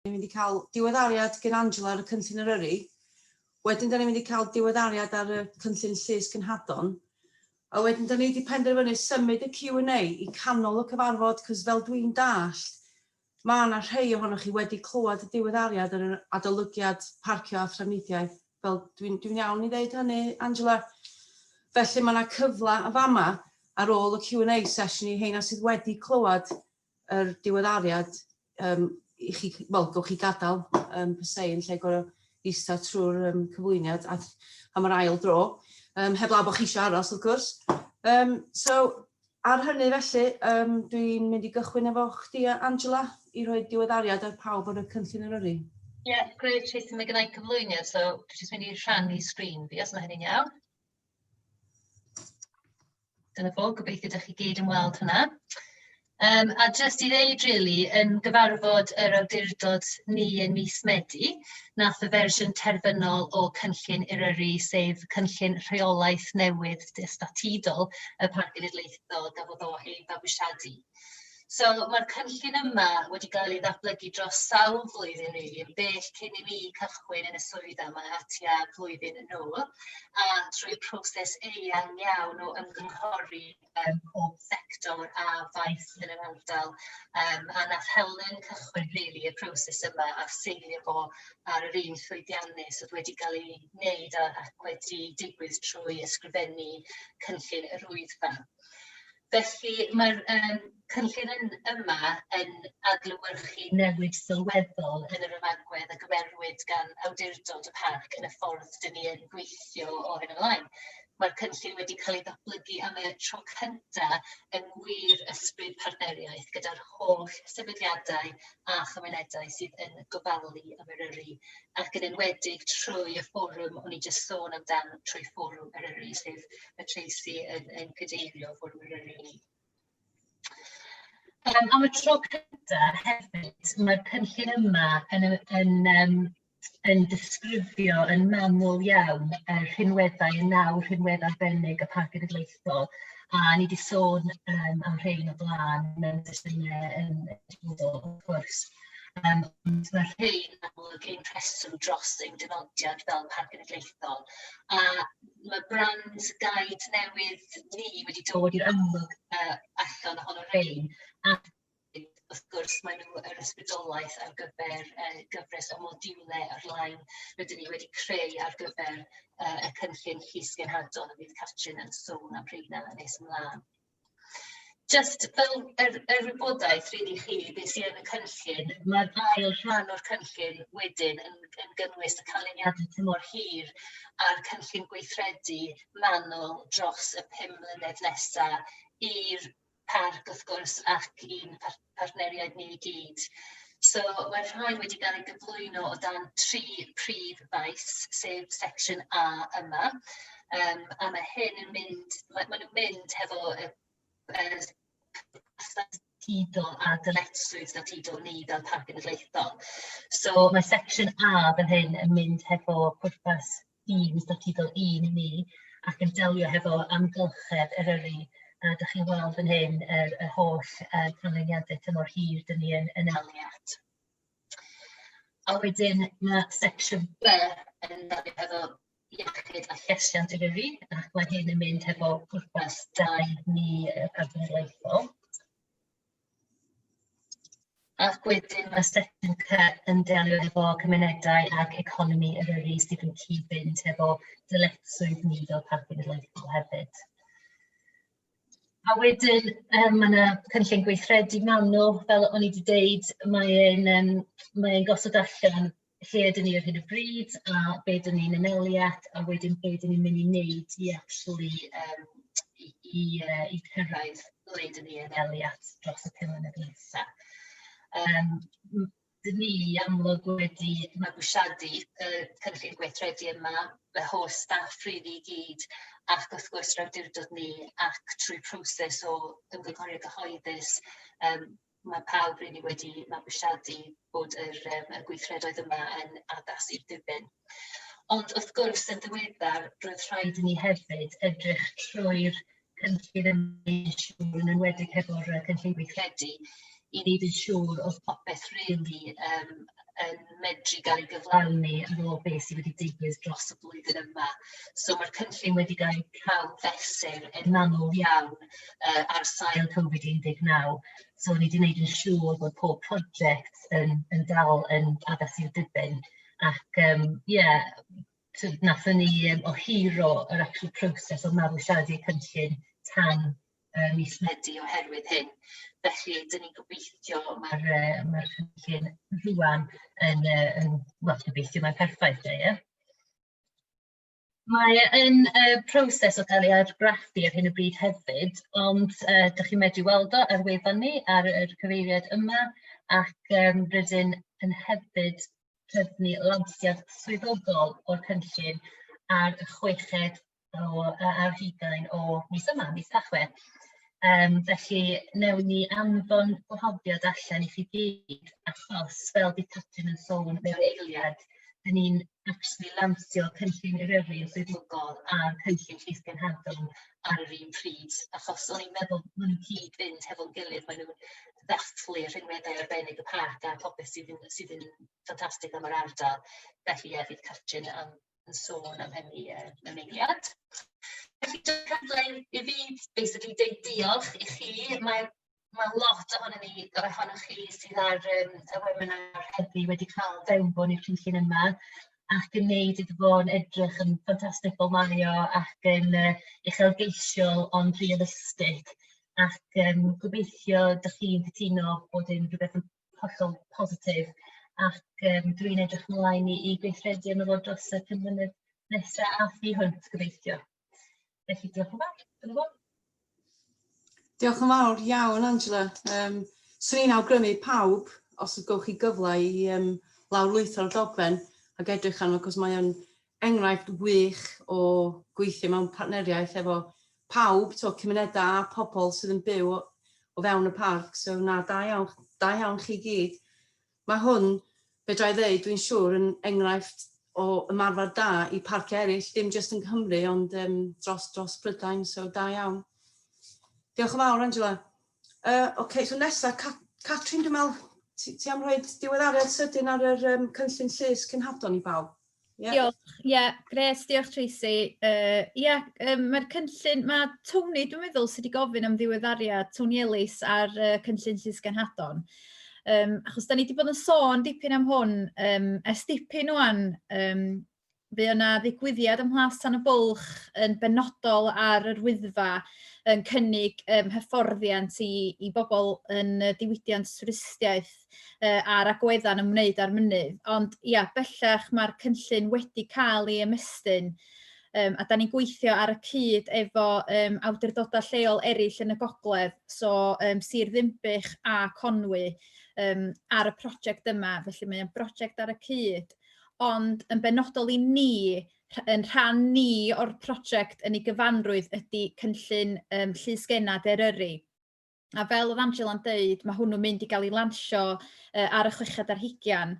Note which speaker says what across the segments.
Speaker 1: Ni'n mynd i cael diweddariad gen Angela ar y cynllun Eryri. Wedyn da ni'n mynd i cael diweddariad ar y cynllun Llys Cenhadon. A wedyn da ni wedi penderfynu symud y Q&A i canol y cyfarfod, cos fel dwi'n dallt, mae yna rhai ohonoch chi wedi clywed y diweddariad ar yr adolygiad parcio a thrafnidiaeth. Fel dwi'n dwi iawn i ddeud hynny, Angela? Felly mae yna cyfle yn fama ar ôl y Q&A session i heina sydd wedi clywed yr diweddariad i chi, wel, gewch chi gadael per se yn lle gorfod eistedd trwy'r cyflwyniad a, am yr ail dro, heblaw bod chi eisiau aros, wrth gwrs. So, ar hynny felly, dwi'n mynd i gychwyn efo chdi, Angela, i rhoi diweddariad ar pawb ar y cynllun Eryri.
Speaker 2: Ie, yeah, grêt, Tracy, mae gennai cyflwyniad, so dwi jyst mynd i rhannu sgrin fi, os mae hynny'n iawn. Dyna fo, gobeithio ydych chi gyd yn weld hwnna. A jyst i ddeud rili, yn gyfarfod yr awdurdod ni yn mis Medi, nath y fersiwn terfynol o cynllun Eryri, sef cynllun rheolaeth newydd statudol y Parc Genedlaethol, gafodd o ei fabwysiadu. So mae'r cynllun yma wedi cael ei ddatblygu dros sawl flwyddyn rili, yn bell cyn i mi cychwyn yn y swydd yma tua flwyddyn yn ôl, a trwy proses eang iawn o ymgynghori pob sector a faes yn yr ardal. A nath Helen cychwyn rili y proses yma a seilio fo ar yr un llwyddiannus oedd wedi cael ei wneud ac wedi digwydd trwy ysgrifennu cynllun yr Wyddfa. Felly mae'r cynllun yn, yma yn adlewyrchu newid sylweddol yn yr ymagwedd a gymerwyd gan awdurdod y parc yn y ffordd dyn ni yn gweithio o hyn ymlaen. Mae'r cynllun wedi cael ei ddatblygu am y tro cyntaf yng ngwir ysbryd partneriaeth gyda'r holl sefydliadau a chymunedau sydd yn gofalu am Eryri, ac yn enwedig trwy y fforwm o'n i jyst sôn amdan, trwy fforwm Eryri, sef mae Tracy yn cadeirio fforwm Eryri. Am y tro cyntaf hefyd, mae'r cynllun yma yn disgrifio yn manwl iawn y rhinweddau, y 9 rhinwedd arbennig y Parc Genedlaethol, a ni wedi sôn am rhain o blaen mewn sesiynau yn y dyfodol, wrth gwrs. Ond mae'r rhain yn amlwg ein rheswm dros ein dynodiad fel Parc Genedlaethol, a mae brand guide newydd ni wedi dod i'r amlwg allan ohono rhain, a wrth gwrs maen nhw yr ysbrydoliaeth ar gyfer gyfres o modiwlau ar-lein rydyn ni wedi creu ar gyfer y cynllun Llys Genhadon, a fydd Catrin yn sôn am rheina yn nes ymlaen. Just fel yr wybodaeth rili chi, beth sydd yn y cynllun, mae'r ail rhan o'r cynllun wedyn yn gynnwys y canlyniadau tymor hir a'r cynllun gweithredu manwl dros y 5 mlynedd nesaf i'r parc wrth gwrs ac i'n partneriaid ni i gyd. So mae'r rhain wedi cael ei gyflwyno o dan 3 prif faes, sef section A yma. A mae hyn yn mynd, mae nhw'n mynd hefo y statudol a dyletswydd statudol ni fel Parc Genedlaethol. So mae section A fel hyn yn mynd hefo pwrpas un statudol un i ni ac yn delio hefo amgylchedd Eryri, a dach chi'n weld fan hyn yr holl canlyniadau tymor hir dyn ni yn anelu at. A wedyn mae section B yn delio hefo iechyd a llesiant Eryri, ac mae hyn yn mynd hefo pwrpas 2 ni y Parc Cenedlaethol. Ac wedyn mae section C yn delio efo cymunedau ac economi Eryri sydd yn cyd-fynd hefo dyletswydd ni fel Parc Cenedlaethol hefyd. A wedyn mae yna cynllun gweithredu manwl, fel o'n i wedi deud, mae'n mae gosod allan lle ydyn ni ar hyn o bryd a be dyn ni'n anelu at, a wedyn be dyn ni'n mynd i wneud i actually, i cyrraedd ble dyn ni anelu at dros y 5 mlynedd nesaf. Dyn ni amlwg wedi mabwysiadu y cynllun gweithredu yma, y holl staff rili i gyd, ac wrth gwrs yr awdurdod ni, ac trwy proses o ymgynghori gyhoeddus, mae pawb rili wedi mabwysiadu bod y gweithredoedd yma yn addas i'r diben. Ond wrth gwrs, yn ddiweddar, roedd rhaid i ni hefyd edrych trwy'r cynllun yma, siŵr, yn enwedig hefo'r cynllun gweithredu, i wneud yn siŵr oedd popeth rili yn medru gael ei gyflawni ar ôl beth sydd wedi digwydd dros y blwyddyn yma. So mae'r cynllun wedi cael ei cael fesur yn manwl iawn ar sail Covid-19. So ni wedi gwneud yn siŵr bod pob prosiect yn dal yn addas i'w diben. Ac ie, so wnaethon ni ohiro yr actual proses o mabwysiadu cynllun tan mis Medi oherwydd hyn. Felly, dyn ni'n gobeithio mae'r mae cynllun rwan yn, wel, gobeithio mae'n perffaith, ie? Mae e yn proses o gael ei argraffu ar hyn o bryd hefyd, ond dych chi'n medru weld o ar wefan ni ar yr cyfeiriad yma, ac rydyn yn hefyd trefnu lansiad swyddogol o'r cynllun ar y chweched o, ar hugain o mis yma, mis Tachwedd. Felly, newn ni anfon gwahoddiad allan i chi gyd, achos fel bydd Catrin yn sôn mewn eiliad, dyn ni'n actually lansio cynllun Eryri yn swyddogol a'r cynllun Llys Genhadon ar yr un pryd, achos o'n i'n meddwl maen nhw'n cyd-fynd hefo'n gilydd, maen nhw'n ddathlu rhinweddau arbennig y parc a popeth sydd yn ffantastig am yr ardal. Felly ie, fydd Catrin yn sôn am hynny mewn eiliad. Felly dyma cyfle i fi basically deud diolch i chi. Mae lot ohono ni, ohonoch chi sydd ar y webinar heddi wedi cael fewnbwn i'r cynllun yma ac yn neud iddo fo'n edrych yn ffantastig fel mae o ac yn uchelgeisiol ond realistig, ac gobeithio dych chi'n cytuno bod e'n rhywbeth yn hollol positif, ac dwi'n edrych ymlaen i gweithredu arno fo dros y 5 mlynedd nesaf a thu hwnt gobeithio. Felly diolch yn fawr. Dyna fo.
Speaker 1: Diolch yn fawr iawn, Angela. 'Swn i'n awgrymu pawb, os gewch chi gyfle i lawrlwytho'r dogfen ac edrych arno, cos mae o'n enghraifft wych o gweithio mewn partneriaeth efo pawb, to, cymunedau a pobl sydd yn byw o fewn y parc. So na, da iawn, da iawn chi gyd. Mae hwn, fedra i ddeud, dwi'n siŵr yn enghraifft o ymarfer da i parciau eraill, dim jyst yng Nghymru, ond dros Brydain, so da iawn. Diolch yn fawr, Angela. Okay, so nesa, Catrin, dwi'n meddwl, ti am rhoi diweddariad sydyn ar yr cynllun llys cenhadon i bawb?
Speaker 3: Yeah. Diolch. Ie, yeah, grêt, diolch Tracy. Yeah, mae'r cynllun, mae Tony, dwi'n meddwl, sydd wedi gofyn am ddiweddariad, Tony Ellis ar cynllun Llys Genhadon. Achos da ni wedi bod yn sôn dipyn am hwn ers dipyn wan. Fe yna ddigwyddiad ym Mhlas Tan y Bwlch yn benodol ar yr Wyddfa yn cynnig hyfforddiant i bobl yn y diwydiant twristiaeth a'r agweddau'n ymwneud â'r mynydd. Ond ia, bellach mae'r cynllun wedi cael ei ymestyn, a da ni'n gweithio ar y cyd efo awdurdodau lleol eraill yn y gogledd, so Sir Ddinbych a Conwy ar y prosiect yma. Felly mae o'n brosiect ar y cyd, ond yn benodol i ni, yn rhan ni o'r prosiect yn ei gyfanrwydd ydy cynllun Llys Genad Eryri. A fel oedd Angela'n deud, mae hwnnw'n mynd i gael ei lansio ar y 26.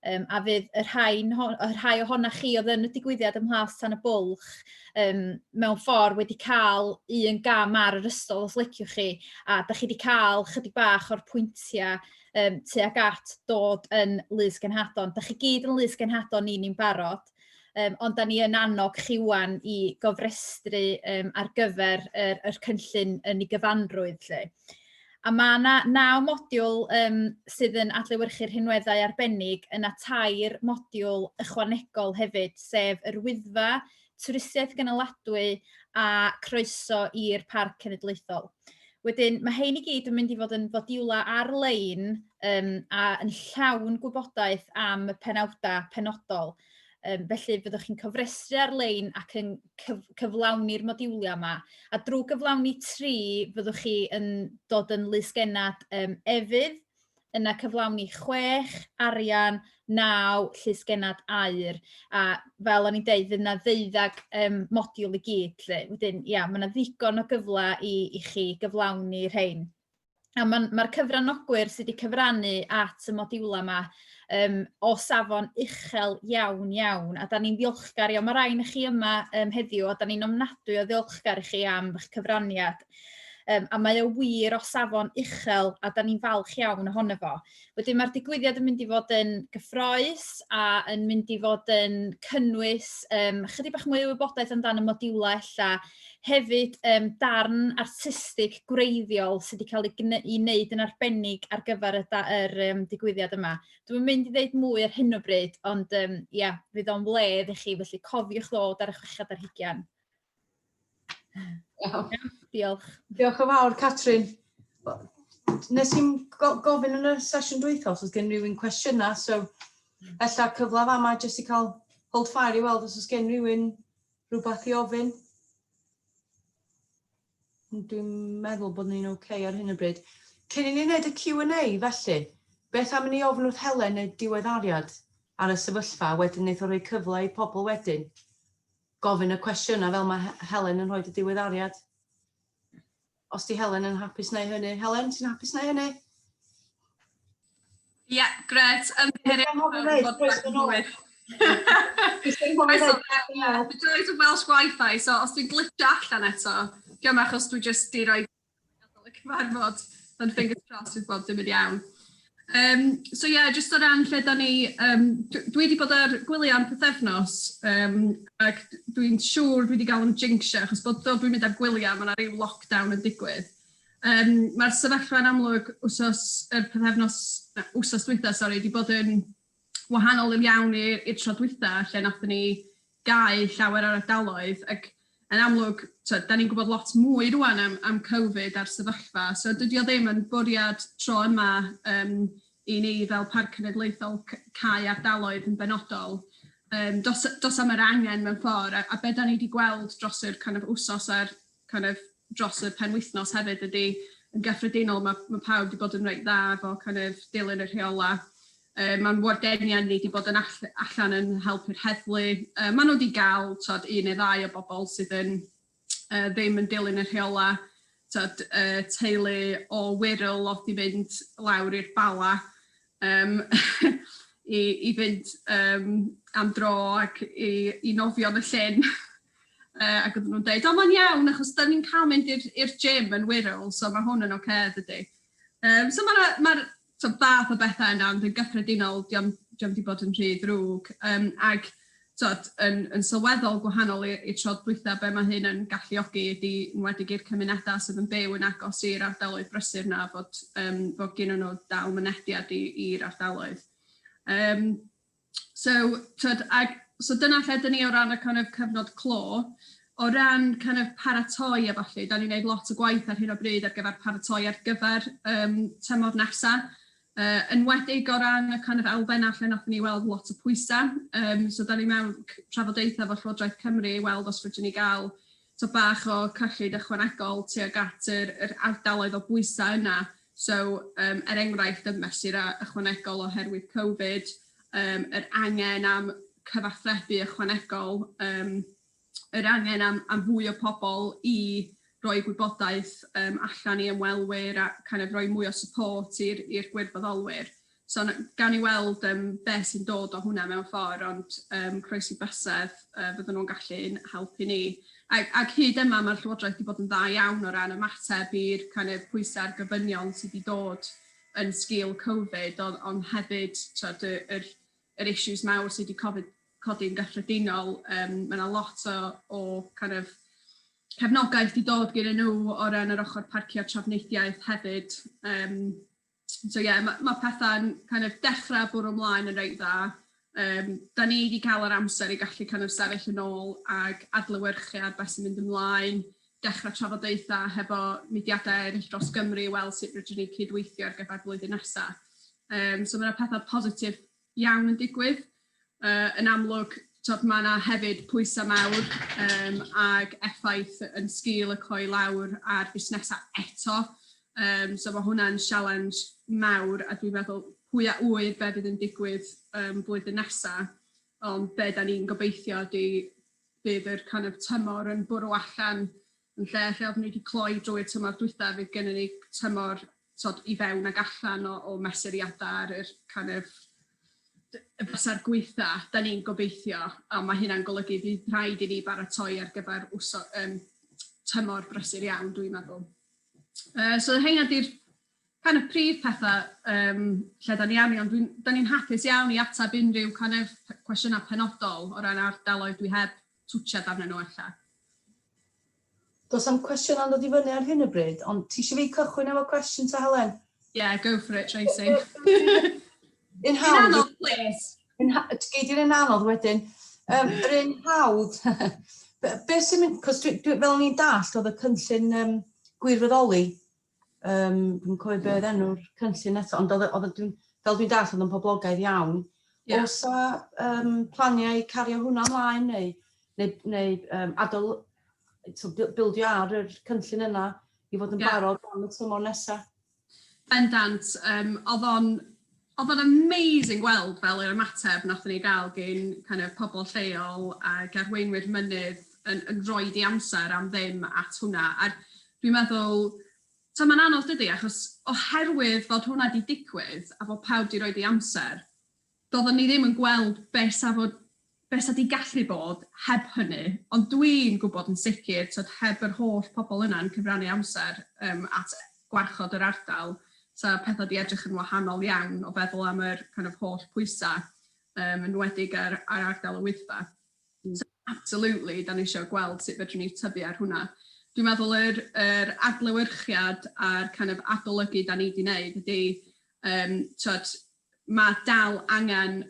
Speaker 3: A fydd y rhai ohonoch chi oedd yn y digwyddiad ym Mhlas Tan y Bwlch mewn ffordd wedi cael un gam ar yr ystol, os liciwch chi, a da chi wedi cael chydig bach o'r pwyntiau tuag at dod yn Lys Genhadon. Da chi gyd yn Lys Genhadon ni'n barod, ond da ni yn annog chi wan i gofrestru ar gyfer yr cynllun yn ei gyfanrwydd, 'lly. A mae yna naw modiwl sydd yn adlewyrchu'r rhinweddau arbennig, yna tair modiwl ychwanegol hefyd, sef yr Wyddfa, twristiaeth gynaladwy a croeso i'r Parc Cenedlaethol. Wedyn, mae hein i gyd yn mynd i fod yn fodiwlau ar-lein a yn llawn gwybodaeth am y penawdau penodol. Felly, fyddwch chi'n cofrestru ar-lein ac yn cyflawni'r modiwliau yma. A drwy gyflawni tri, fyddwch chi yn dod yn lysgennad efydd, yna cyflawni 6, arian, 9, llysgennad aur. A fel o'n i'n deud, fydd yna 12 modiwl i gyd, 'lly. Wedyn, ia, mae yna ddigon o gyfle i chi gyflawni rhain. A mae'r cyfranogwyr sydd wedi cyfrannu at y modiwlau yma o safon uchel iawn, iawn. A da ni'n ddiolchgar iawn. Mae rai chi yma heddiw, a da ni'n ofnadwy o ddiolchgar i chi am eich cyfraniad. A mae o wir o safon uchel a da ni'n falch iawn ohono fo. Wedyn mae'r digwyddiad yn mynd i fod yn gyffrous a yn mynd i fod yn cynnwys chydig bach mwy o wybodaeth amdan y modiwlau ella. Hefyd darn artistig gwreiddiol sydd wedi cael ei wneud yn arbennig ar gyfer y, yr digwyddiad yma. Dwi'm yn mynd i ddeud mwy ar hyn o bryd, ond ia, fydd o'n wledd i chi, felly cofiwch ddod ar y 26.
Speaker 1: Iawn.
Speaker 3: Diolch.
Speaker 1: Diolch yn fawr, Catrin. Nes i'm gofyn yn y sesiwn dwytha os oedd gen rhywun cwestiynau, so ella cyfle fama jyst i cael hold fire i weld os oes gen rhywun rhywbeth i ofyn. Dwi'n meddwl bod ni'n oce okay ar hyn o bryd. Cyn i ni wneud y Q&A felly, beth am i ni ofyn wrth Helen neu diweddariad ar y sefyllfa, wedyn wneith o roi cyfle i pobl wedyn gofyn y cwestiynau fel mae Helen yn rhoi y diweddariad. Os di Helen yn hapus neu hynny. Helen, ti'n hapus neu hynny?
Speaker 4: Ie, yeah, grêt.
Speaker 1: Ymddiheuriadau.
Speaker 4: The joys of Welsh Wi-Fi, so os dwi'n glitcho allan eto, diolch achos dwi just di roi y cyfarfod, ond fingers crossed fydd bob dim yn iawn. So ie, yeah, just o ran lle da ni, dwi wedi bod ar gwyliau am pythefnos, ac dwi'n siŵr dwi wedi gael yn jinxio, achos bod dwi'n mynd ar gwyliau, mae yna rhyw lockdown yn digwydd. Mae'r sefyllfa yn amlwg wsos, yr pythefnos, na, wsos dwytha, sori, wedi bod yn wahanol yn iawn i'r tro dwytha, lle nathon ni gau llawer o'r ardaloedd, ac yn amlwg, so, da ni'n gwybod lot mwy rwan am Covid a'r sefyllfa, so dydy o ddim yn bwriad tro yma i ni fel Parc Cenedlaethol cau ardaloedd yn benodol. Dos am yr angen mewn ffordd, a be da ni wedi gweld dros yr kind of wsos a'r kind of dros y penwythnos hefyd ydy, yn gyffredinol, mae pawb wedi bod yn reit dda efo kind of dilyn y rheola. Mae'n wardeniad ni wedi bod yn allan yn helpu'r heddlu. Maen nhw wedi gael tod, un neu ddau o bobl sydd yn ddim yn dilyn y rheola. Tod, teulu o Wirral oedd wedi mynd lawr i'r Bala i fynd am dro ac i nofio yn y llyn. Ac oedden nhw'n dweud, "O, mae'n iawn, achos da ni'n cael mynd i'r gym yn Wirral, so mae hwn yn oce, okay, dydy." So mae'r ma so fath o bethau yna, ond yn gyffredinol, dio'm di bod yn rhy ddrwg. Ac tod, yn sylweddol gwahanol i'r tro dwytha, be mae hyn yn galluogi ydy, enwedig i'r cymunedau sydd yn byw yn agos i'r ardaloedd brysur na, fod gen nhw dal mynediad i'r ardaloedd. So, tod, ag, so dyna lle dyn ni o ran y kind of cyfnod clo. O ran kind of paratoi a falle, da ni'n gwneud lot o gwaith ar hyn o bryd ar gyfer paratoi ar gyfer tymor nesaf. Enwedig o ran y kind of elfennau lle nathon ni weld lot o pwysau. So da ni mewn trafodaethau efo Llywodraeth Cymru i weld os fedrwn ni gael to bach o cyllid ychwanegol tuag at yr ardaloedd o bwysau yna. So, er enghraifft, y mesurau ychwanegol oherwydd Covid, yr angen am cyfathrebu ychwanegol, yr angen am fwy o pobl i roi gwybodaeth allan i ymwelwyr a kind of rhoi mwy o support i'r gwirfoddolwyr. So gan i weld beth sy'n dod o hwnna mewn ffordd, ond croesi bysedd fydden nhw'n gallu helpu ni. Ac hyd yma mae'r Llywodraeth wedi bod yn dda iawn o ran ymateb i'r kind of pwysau'r gofynion sydd wedi dod yn sgil Covid, ond hefyd tyd, yr issues mawr sydd wedi codi'n gyffredinol. Mae yna lot o kind of cefnogaeth wedi dod gyda nhw o ran yr ochr parcio trafnidiaeth hefyd. So ie, yeah, ma pethau'n kind of dechrau bwrw ymlaen yn reit dda. Da ni wedi cael yr amser i gallu kind of sefyll yn ôl ag adlewyrchu ar beth sy'n mynd ymlaen, dechrau trafodaethau hefo mudiadau eraill dros Gymru i weld sut rydyn ni cydweithio ar gyfer blwyddyn nesaf. So mae yna pethau positif iawn yn digwydd. Yn amlwg, tod, mae yna hefyd pwysau mawr ag effaith yn sgil y cloi lawr ar busnesau eto. So mae hwnna'n challenge mawr a dwi'n meddwl pwy a ŵyr be fydd yn digwydd blwyddyn nesaf. Ond be da ni'n gobeithio ydy bydd yr kind of tymor yn bwrw allan yn lle oeddwn ni wedi cloi drwy'r tymor dwytha, fydd gennym ni tymor tod, i fewn ag allan o mesuriadau ar yr kind of y bysa'r gweitha, da ni'n gobeithio, a mae hynna'n golygu fydd rhaid i ni baratoi ar gyfer tymor brysur iawn, dwi'n meddwl. So heina di'r kind of prif pethau lle da ni arni, ond da ni'n hapus iawn i ateb unrhyw kind of cwestiynau penodol o ran ardaloedd dwi heb twtsiad arnyn nhw ella.
Speaker 1: Does am cwestiwn yn dod i fyny ar hyn o bryd, ond ti eisiau fi cychwyn efo cwestiwn ta, Helen?
Speaker 4: Yeah, go for it, Tracy.
Speaker 1: Un
Speaker 4: Un
Speaker 1: hawdd,
Speaker 4: anodd, please.
Speaker 1: Gei di'r un anodd wedyn. Yr un hawdd, be sy'n mynd, cos dwi, fel ni'n dallt, oedd y cynllun gwirfoddoli, dwi'n cofio be oedd enw'r cynllun eto, ond oedd, fel dwi'n dallt, oedd yn poblogaidd iawn. Oes 'na planiau i cario hwnna ymlaen neu adol, so, bildio ar yr cynllun yna i fod yn barod am y tymor nesaf?
Speaker 4: Bendant, oedd o'n amazing gweld fel yr ymateb nathon ni gael gyn kind of pobl lleol ac arweinwyr mynydd yn rhoi di amser am ddim at hwnna. A dwi'n meddwl, so mae'n anodd dydy, achos oherwydd fod hwnna di digwydd a fod pawb di rhoi di amser, doeddwn ni ddim yn gweld be sa di gallu bod heb hynny, ond dwi'n gwybod yn sicr, tyd, heb yr holl pobl yna'n cyfrannu amser at gwarchod yr ardal, sa pethau di edrych yn wahanol iawn o feddwl am yr kind of holl pwysau, yn enwedig ar ardal y Wyddfa. So, absolutely, da ni eisiau gweld sut fedrwn ni tyfu ar hwnna. Dwi'n meddwl yr adlewyrchiad a'r kind of adolygu da ni wedi wneud ydy, tyd, mae dal angen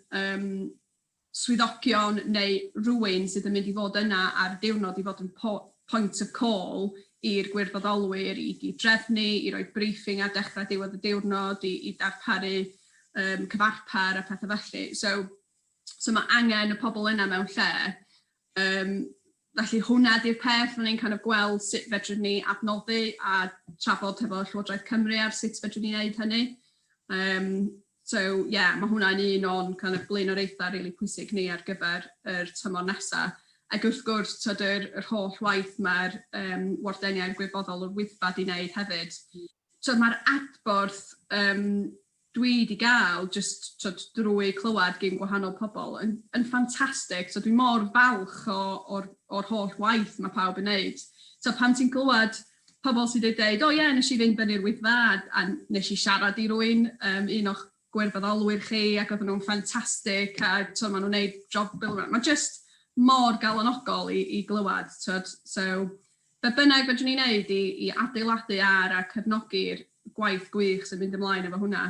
Speaker 4: swyddogion neu rhywun sydd yn mynd i fod yna ar diwrnod i fod yn point of call i'r gwirfoddolwyr i drefnu, i roi briefing ar dechrau diwedd y diwrnod, i darparu cyfarpar a pethau felly. So mae angen y pobl yna mewn lle. Felly hwnna di'r peth, rwy'n ni'n kind of gweld sut fedrwn ni adnoddu a trafod hefo Llywodraeth Cymru ar sut fedrwn ni wneud hynny. So yeah, mae hwnna'n un o'n kind of blaenoriaethau really pwysig ni ar gyfer yr tymor nesaf. Ac wrth gwrs, tyd, yr holl waith mae'r wardeniaid gwirfoddol o'r Wyddfa di wneud hefyd. So mae'r adborth dwi wedi gael just tyd, drwy clywed gen gwahanol pobl yn ffantastig. So dwi mor falch o'r holl waith mae pawb yn wneud. So pan ti'n clywed pobl sydd wedi dweud, "O oh, ie, yeah, nes i fynd fyny'r Wyddfa a nes i siarad i rywun, un o'ch gwirfoddolwyr chi, ac oedden nhw'n ffantastig, a so, maen nhw'n gwneud job." Mae just mor galonogol i glywed. Tyd. So, be bynnag fedrwn ni wneud i adeiladu ar a cefnogi'r gwaith gwych sy'n mynd ymlaen efo hwnna.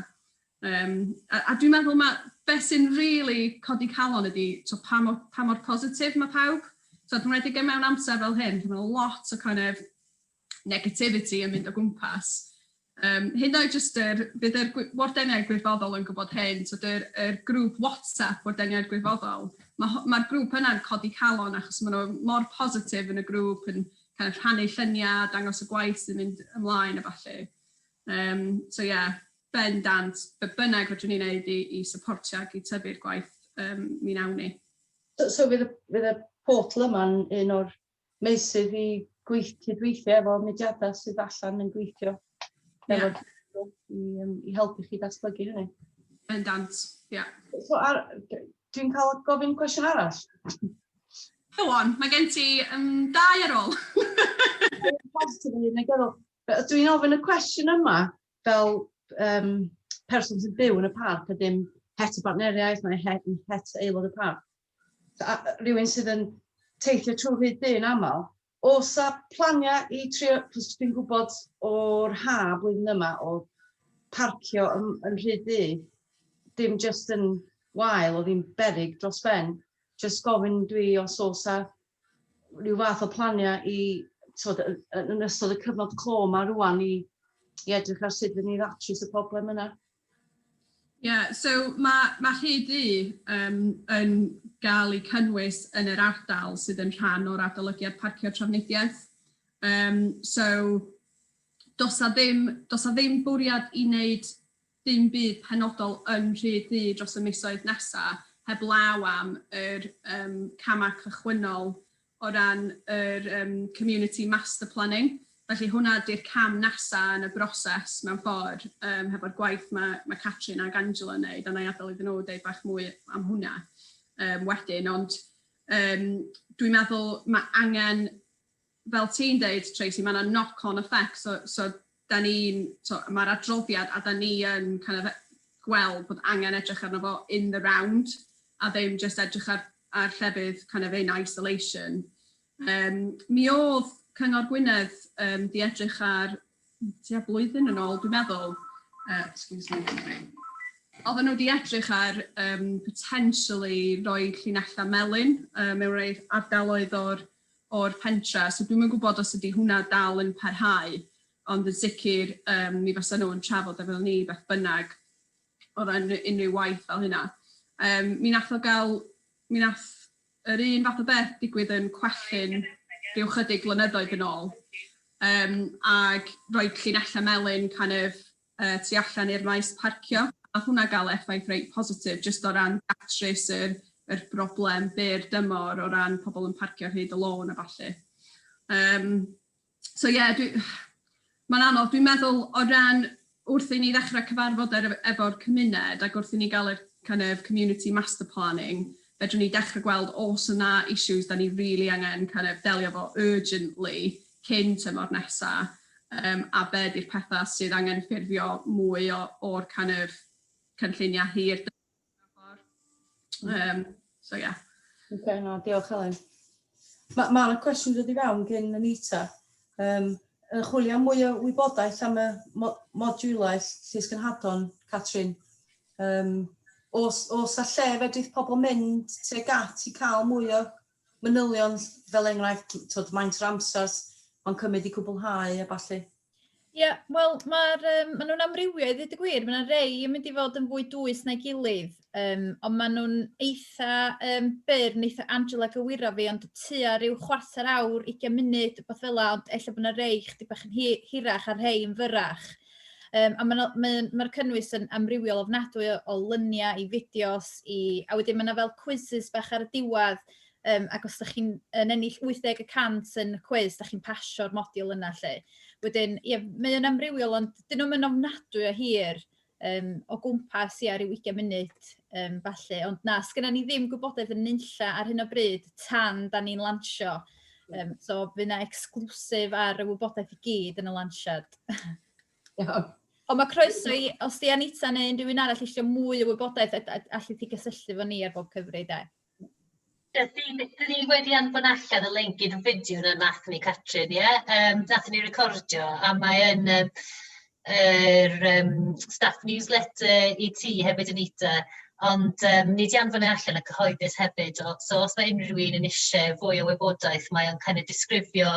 Speaker 4: A dwi'n meddwl mae beth sy'n really codi calon ydy so, pa mor positif mae pawb. So dwi'n wedi mewn amser fel hyn, lle mae lot o kind of negativity yn mynd o gwmpas. Hyd yn oed jyst fydd yr wardeniaid gwirfoddol yn gwybod hyn, so yr grŵp WhatsApp wardeniaid gwirfoddol, mae'r ma grŵp yna'n codi calon achos maen nhw mor positif yn y grŵp, yn kind of rhannu lluniau, dangos y gwaith sy'n mynd ymlaen a falle. So yeah, bendant, be bynnag fedrwn ni wneud i supportio ac i tyfu'r gwaith, mi nawn ni.
Speaker 1: So fydd y portal yma'n un o'r meysydd i cydweithio efo mudiadau sydd allan yn gweithio efo i helpu chi datblygu hynny.
Speaker 4: Bendant, ie. Yeah.
Speaker 1: So, dwi'n cael gofyn cwestiwn arall?
Speaker 4: Go on, mae gen ti dau ar ôl.
Speaker 1: Positif yn negyddol. Dwi'n ofyn y cwestiwn yma fel person sy'n byw yn y parc a dim het y bartneriaeth neu het aelod y parc. A rhywun sydd yn teithio trwy Rhyd Ddu yn aml, oes 'na planiau i trio, cos dwi'n gwybod o'r ha blwyddyn yma o parcio yn Rhyd Ddu, dim just yn wael, oedd hi'n beryg dros ben. Just gofyn dwi os oes 'na rhyw fath o planiau i, t'wod, yn ystod y cyfnod clo yma rwan i edrych ar sut fydden ni ddatrys y problem yna.
Speaker 4: Yeah, so mae Rhyd Ddu yn gael ei cynnwys yn yr ardal sydd yn rhan o'r adolygiad parcio trafnidiaeth. So, does 'na ddim bwriad i wneud dim byd penodol yn Rhyd Ddu dros y misoedd nesaf, heblaw am yr camau cychwynnol o ran yr community master planning. Felly hwnna di'r cam nesa yn y broses mewn ffordd, hefo'r gwaith mae Catrin ac Angela yn neud, a na i adael iddyn nhw deud bach mwy am hwnna wedyn. Ond dwi'n meddwl mae angen, fel ti'n deud, Tracy, mae yna knock-on effect. So da ni'n, so, mae'r adroddiad a da ni yn kind of gweld bod angen edrych arno fo in the round a ddim just edrych ar llefydd kind of in isolation. Mi oedd Cyngor Gwynedd di edrych ar tua blwyddyn yn ôl, dwi'n meddwl, excuse me, oedden nhw wedi edrych ar potentially rhoi llinellau melyn mewn rhai ardaloedd o'r pentra. So dwi'm yn gwybod os ydy hwnna dal yn parhau, ond yn sicr mi fysa nhw yn trafod efo ni beth bynnag o ran unrhyw waith fel hynna. Mi nath yr un fath o beth digwydd yn Cwellyn rhyw chydig blynyddoedd yn ôl, ag rhoi llinellau melyn kind of tu allan i'r maes parcio. Nath hwnna gael effaith reit positif jyst o ran datrys yr broblem byr dymor o ran pobl yn parcio ar hyd y lôn a ballu. So ie, yeah, mae'n anodd. Dwi'n meddwl o ran wrth i ni ddechrau cyfarfod efo'r cymuned ac wrth i ni gael yr kind of community master planning, fedrwn ni dechrau gweld os yna issues da ni really angen kind of delio fo urgently cyn tymor nesa, a be di'r pethau sydd angen ffurfio mwy o'r kind of cynlluniau hir. So yeah.
Speaker 1: Okay, no, diolch, Helen. Mae ma yna cwestiwn dod i fewn gen Anita. Yn chwilio am mwy o wybodaeth am y modiwlau llysgenhadon, Catrin. Oes 'na lle fedrith pobl mynd tuag at i cael mwy o manylion, fel enghraifft, twyd, maint yr amser mae'n cymryd i cwblhau a ballu?
Speaker 3: Ie, yeah, wel, maen nhw'n amrywio i ddweud y gwir. Mae yna rei yn mynd i fod yn fwy dwys na'i gilydd, ond maen nhw'n eitha byr, neith Angela gywiro fi, ond tua rhyw chwarter awr, 20 munud, beth fel 'na, ond ella bod yna rei chydig bach yn hirach a rhei yn fyrrach. A mae'r ma ma cynnwys yn amrywiol ofnadwy o luniau i fideos, a wedyn mae yna fel quizzes bach ar y diwedd, ac os ydych chi'n yn ennill 80% yn y cwis, ydych chi'n pasio'r modiwl yna 'lly. Wedyn, ie, mae o'n amrywiol, ond dyn nhw'm yn ofnadwy o hir, o gwmpas, ia, ryw 20 munud, falle. Ond na, sgynna ni ddim gwybodaeth yn nunlla ar hyn o bryd tan da ni'n lansio. So fydd 'na exclusive ar y wybodaeth i gyd yn y lansiad.
Speaker 1: Iawn.
Speaker 3: Ond mae croeso i, os di Anita neu unrhyw un arall eisiau mwy o wybodaeth, allu ti gysylltu fo ni ar bob cyfri, de.
Speaker 2: Dyn ni wedi anfon allan y link i'r fideo yna nath ni, Catrin, ie? Nathon ni recordio, a mae yn yr staff newsletter i ti hefyd, Anita, ond ni 'di anfon e allan y cyhoeddus hefyd, so os mae unrhyw un yn eisiau fwy o wybodaeth, mae o'n kind of disgrifio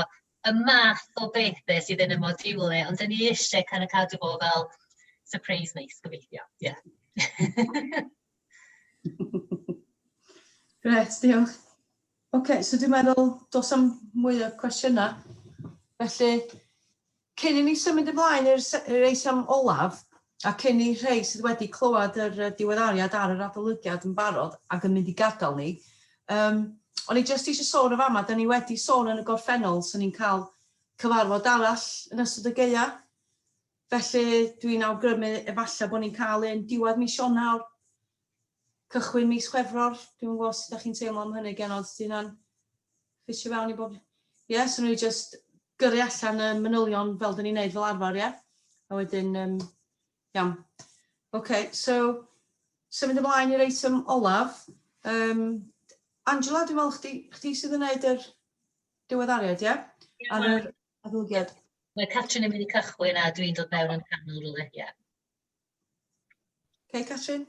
Speaker 2: y math o bethau sydd yn y modiwlau, ond dan ni eisiau kind of cadw fo fel surprise neis, gobeithio, ie.
Speaker 1: Grêt, diolch. Oce, so dwi'n meddwl does 'am mwy o cwestiynau. Felly, cyn i ni symud ymlaen i'r eitem olaf, a cyn i rhai sydd wedi clywed yr diweddariad ar yr adolygiad yn barod ac yn mynd i gadael ni, o'n i jyst eisiau sôn o fama, da ni wedi sôn yn y gorffennol, 'swn ni'n cael cyfarfod arall yn ystod y gaea. Felly, dwi'n awgrymu efallai bod ni'n cael un diwedd mis Ionawr, cychwyn mis Chwefror. Dwi'm yn gwybod sut ydych chi'n teimlo am hynny, genod, 'di hynna'n ffitio fewn i bob? Ie, yeah, so ni just gyrru allan y manylion fel dyn ni'n neud fel arfer, ie? A wedyn, iawn. OK, so, symud ymlaen i'r eitem olaf. Angela, dwi'n meddwl chdi sydd yn neud yr diweddariad, ie?
Speaker 2: Ie,
Speaker 1: Ar yr adolygiad.
Speaker 2: Mae Catrin yn mynd i cychwyn a dwi'n dod mewn yn canol rhywle, ie.
Speaker 1: OK, Catrin?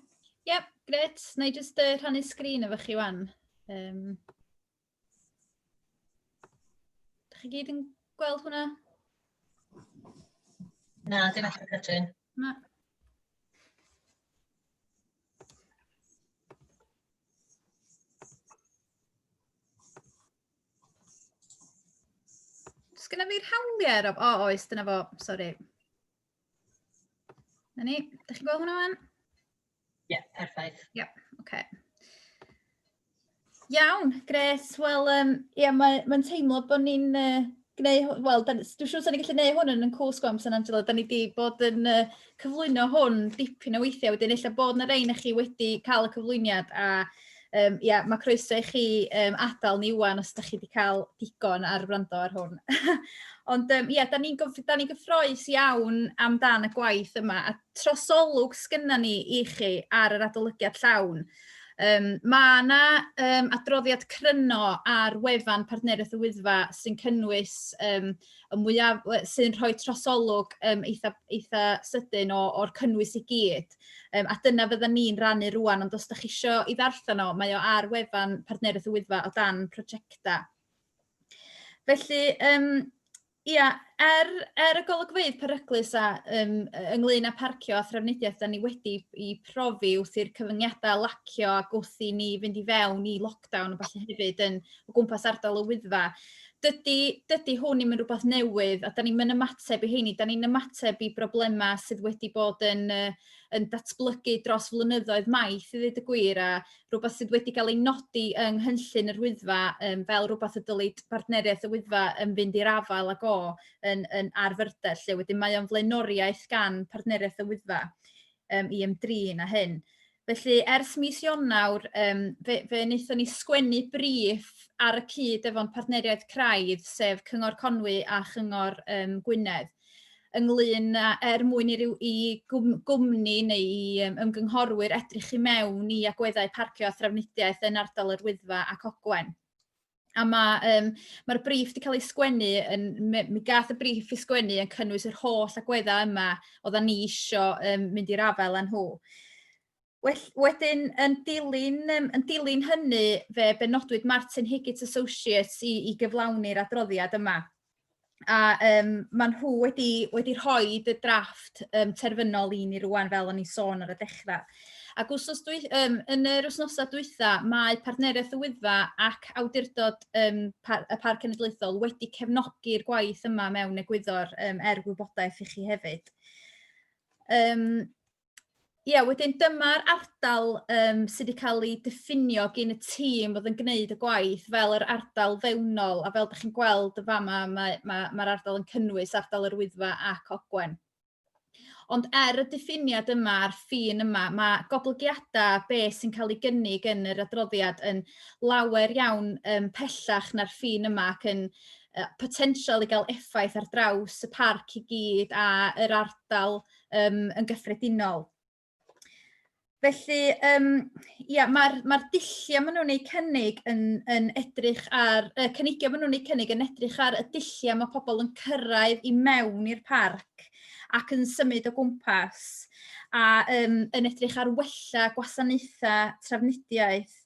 Speaker 3: Yep, grêt. Na i jyst rhannu sgrin efo chi wan. Dach chi gyd yn gweld hwnna?
Speaker 2: Na, dim eto, Catrin.
Speaker 3: Na. Sgynna fi'r hawliau, Rob? O, oes, dyna fo, sori. Na ni, ydych chi'n gweld hwnna wan?
Speaker 2: Ie, yeah, perffaith.
Speaker 3: Ie, yeah, oce. Okay. Iawn, grêt. Wel, ie, mae'n ma teimlo bod ni'n gwneud, wel, dwi'n siŵr sa'n ni'n gallu gwneud hwn yn cwsg o'n San Angela, da ni wedi bod yn cyflwyno hwn dipyn o weithiau, wedyn ella bod na rei na chi wedi cael y cyflwyniad a Ia, mae croeso i chi adael ni ŵan os dach chi 'di cael digon ar wrando ar hwn. Ond ia, da ni'n da ni gyffroes iawn amdan y gwaith yma, a trosolwg sgynna ni i chi ar yr adolygiad llawn. Mae 'na adroddiad cryno ar wefan Partneriaeth y Wyddfa sy'n cynnwys y mwyaf, sy'n rhoi trosolwg eitha, eitha sydyn o'r cynnwys i gyd. A dyna fyddan ni'n rannu rŵan, ond os dach chi isio i ddarllen o, mae o ar wefan Partneriaeth y Wyddfa o dan prosiectau. Felly, ia, er y golygfeydd peryglus a ynglyn â parcio a thrafnidiaeth da ni wedi i profi wrth i'r cyfyngiadau lacio ac wrth i ni fynd i fewn i lockdown a ballu hefyd yn o gwmpas ardal y Wyddfa, dydy hwn ddim yn rhywbeth newydd a da ni'm yn ymateb i heini, da ni'n ymateb i broblemau sydd wedi bod yn datblygu dros flynyddoedd maith i ddweud y gwir, a rhywbeth sydd wedi cael ei nodi yng nghynllun yr Wyddfa fel rhywbeth y dylid Partneriaeth y Wyddfa yn fynd i'r afael ag o yn ar fyrder, lle wedyn mae o'n flaenoriaeth gan Partneriaeth y Wyddfa i ymdrin â hyn. Felly, ers mis Ionawr, fe wnaethon ni sgwennu briff ar y cyd efo'n partneriaid craidd, sef Cyngor Conwy a Chyngor Gwynedd, ynglyn â, er mwyn i ryw, i gwmni neu i ymgynghorwyr edrych i mewn i agweddau parcio a thrafnidiaeth yn ardal yr Wyddfa ac Ogwen. A mae'r briff 'di cael ei sgwennu, mi gath y briff ei sgwennu yn cynnwys yr holl agweddau yma oeddan ni isio mynd i'r afael â nhw. Well, wedyn, yn dilyn hynny, fe benodwyd Martin Higgett Associates i gyflawni'r adroddiad yma. A maen nhw wedi rhoi y drafft terfynol i ni rŵan, fel o'n i'n sôn ar y dechrau. Ac wsos dwy, yn yr wythnosau dwytha, mae Partneriaeth y Wyddfa ac Awdurdod y Parc Cenedlaethol wedi cefnogi'r gwaith yma mewn egwyddor er gwybodaeth i chi hefyd. Ia, wedyn dyma'r ardal sydd wedi cael ei diffinio gin y tîm oedd yn gwneud y gwaith fel yr ardal fewnol, a fel dach chi'n gweld yn fama, mae'r ardal yn cynnwys ardal yr Wyddfa ac Ogwen. Ond er y diffiniad yma a'r ffin yma, mae goblygiadau be sy'n cael ei gynnig yn yr adroddiad yn lawer iawn pellach na'r ffin yma ac yn potensial i gael effaith ar draws y parc i gyd a yr ardal yn gyffredinol. Felly, ia, mae'r dulliau maen nhw'n eu cynnig yn edrych ar, y cynigion maen nhw'n eu cynnig yn edrych ar y dulliau mae pobl yn cyrraedd i mewn i'r parc ac yn symud o gwmpas, a yn edrych ar wella gwasanaethau trafnidiaeth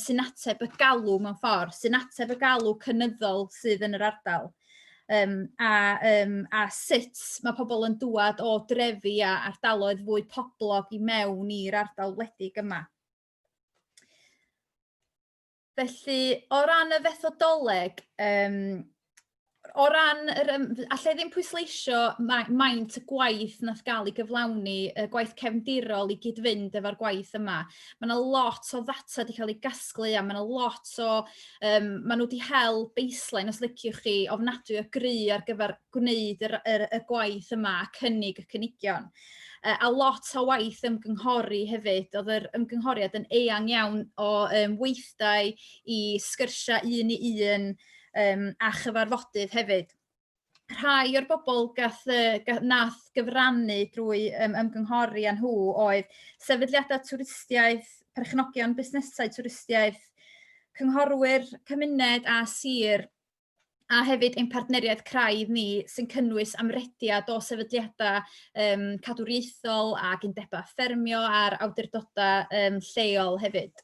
Speaker 3: sy'n ateb y galw mewn ffordd, sy'n ateb y galw cynyddol sydd yn yr ardal. A sut mae pobl yn dŵad o drefi a ardaloedd fwy poblog i mewn i'r ardal wledig yma. Felly, o ran y fethodoleg, o ran yr, allai ddim pwysleisio maint y gwaith nath gael ei gyflawni, y gwaith cefndirol i gyd-fynd efo'r gwaith yma. Mae yna lot o ddata wedi cael ei gasglu a mae yna lot o maen nhw wedi hel baseline, os liciwch chi, ofnadwy o gry ar gyfer gwneud y gwaith yma a cynnig y cynigion. A lot o waith ymgynghori hefyd. Oedd yr ymgynghoriad yn eang iawn o weithdai i sgyrsiau un i un a chyfarfodydd hefyd. Rhai o'r bobl nath gyfrannu drwy ymgynghori â nhw oedd sefydliadau twristiaeth, perchnogion busnesau twristiaeth, cynghorwyr cymuned a sir, a hefyd ein partneriaid craidd ni sy'n cynnwys amrediad o sefydliadau cadwriaethol ac undebau ffermio a'r awdurdodau lleol hefyd.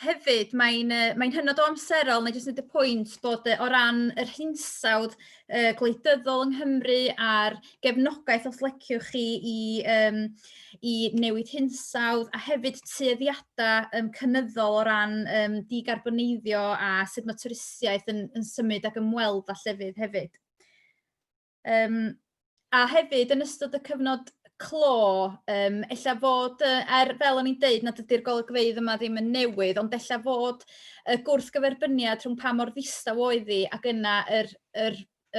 Speaker 3: Hefyd, mae'n hynod o amserol, na i jyst wneud y pwynt bod o ran yr hinsawdd gwleidyddol yng Nghymru a'r gefnogaeth, os leciwch chi, i newid hinsawdd, a hefyd tueddiadau cynyddol o ran digarboneiddio a sut mae twristiaeth yn symud ac ymweld â llefydd hefyd. A hefyd yn ystod y cyfnod clo, ella fod, er fel o'n i'n deud nad ydy'r golygfeydd yma ddim yn newydd, ond ella fod y gwrthgyferbyniad rhwng pa mor ddistaw oedd hi ac yna yr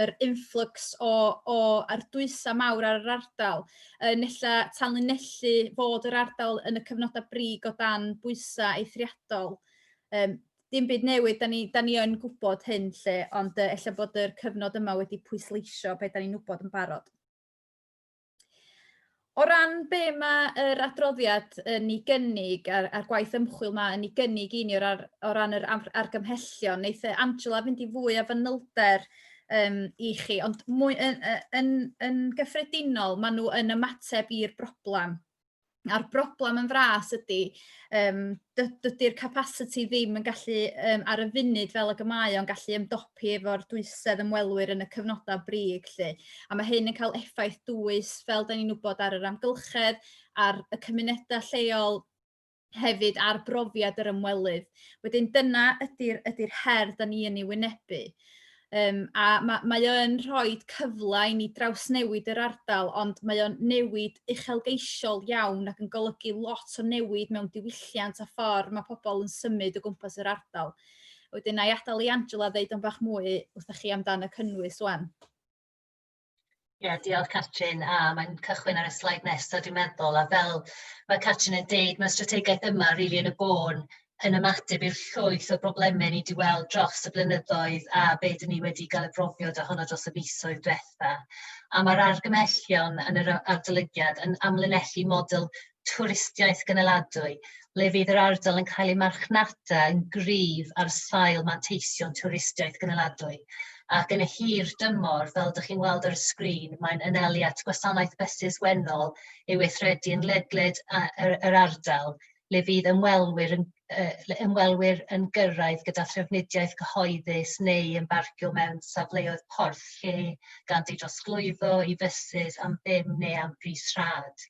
Speaker 3: yr influx o, o a'r dwysa mawr ar yr ardal yn ella tanlinellu fod yr ardal yn y cyfnodau brig o dan bwysau eithriadol. Um, dim byd newydd, da ni, da ni yn gwybod hyn lle, ond uh, ella bod yr cyfnod yma wedi pwysleisio beth da ni'n wybod yn barod. O ran be mae yr adroddiad yn ei gynnig a'r, a'r gwaith ymchwil ma yn ei gynnig i ni o, ran, o ran yr argymhellion, wneith Angela fynd i fwy o fanylder um, i chi, ond mwy, yn, yn, yn gyffredinol maen nhw yn ymateb i'r broblem. A'r broblem yn fras ydy, um, dydy'r capacity ddim yn gallu, um, ar y funud fel ag y mae o'n gallu ymdopi efo'r dwysedd ymwelwyr yn y cyfnodau brig 'lly. A mae hyn yn cael effaith dwys, fel da ni'n wybod, ar yr amgylchedd, ar y cymunedau lleol, hefyd ar brofiad yr ymwelydd. Wedyn dyna ydy'r ydy her da ni yn ei wynebu. Um, a ma, mae o yn rhoi cyfle i ni drawsnewid yr ardal, ond mae o'n newid uchelgeisiol iawn ac yn golygu lot o newid mewn diwylliant a ffordd mae pobl yn symud o gwmpas yr ardal. Wedyn, na i adael i Angela ddeud o'n bach mwy wrthych chi amdan y cynnwys wan.
Speaker 2: Ie, yeah, diolch Catrin, a mae'n cychwyn ar y sleid nesaf dwi'n meddwl, a fel mae Catrin yn deud, mae'r strategaeth yma rili really yn y bôn yn ymateb i'r llwyth o broblemau ni wedi weld dros y blynyddoedd a be dyn ni wedi gael y brofiad ohono dros y misoedd diwetha. A mae'r argymhellion yn yr adolygiad yn amlinellu model twristiaeth gynaladwy, le fydd yr ardal yn cael ei marchnata yn gryf ar sail manteision twristiaeth gynaladwy. Ac yn y hir dymor, fel ydych chi'n weld ar y sgrin, mae'n anelu at gwasanaeth bysus wennol ei weithredu yn ledled yr, yr ardal, le fydd ymwelwyr yn, uh, ymwelwyr yn gyrraedd gyda thrafnidiaeth gyhoeddus neu yn barcio mewn safleoedd porth lle gan ei drosglwyddo i fysus am ddim neu am bris rhad.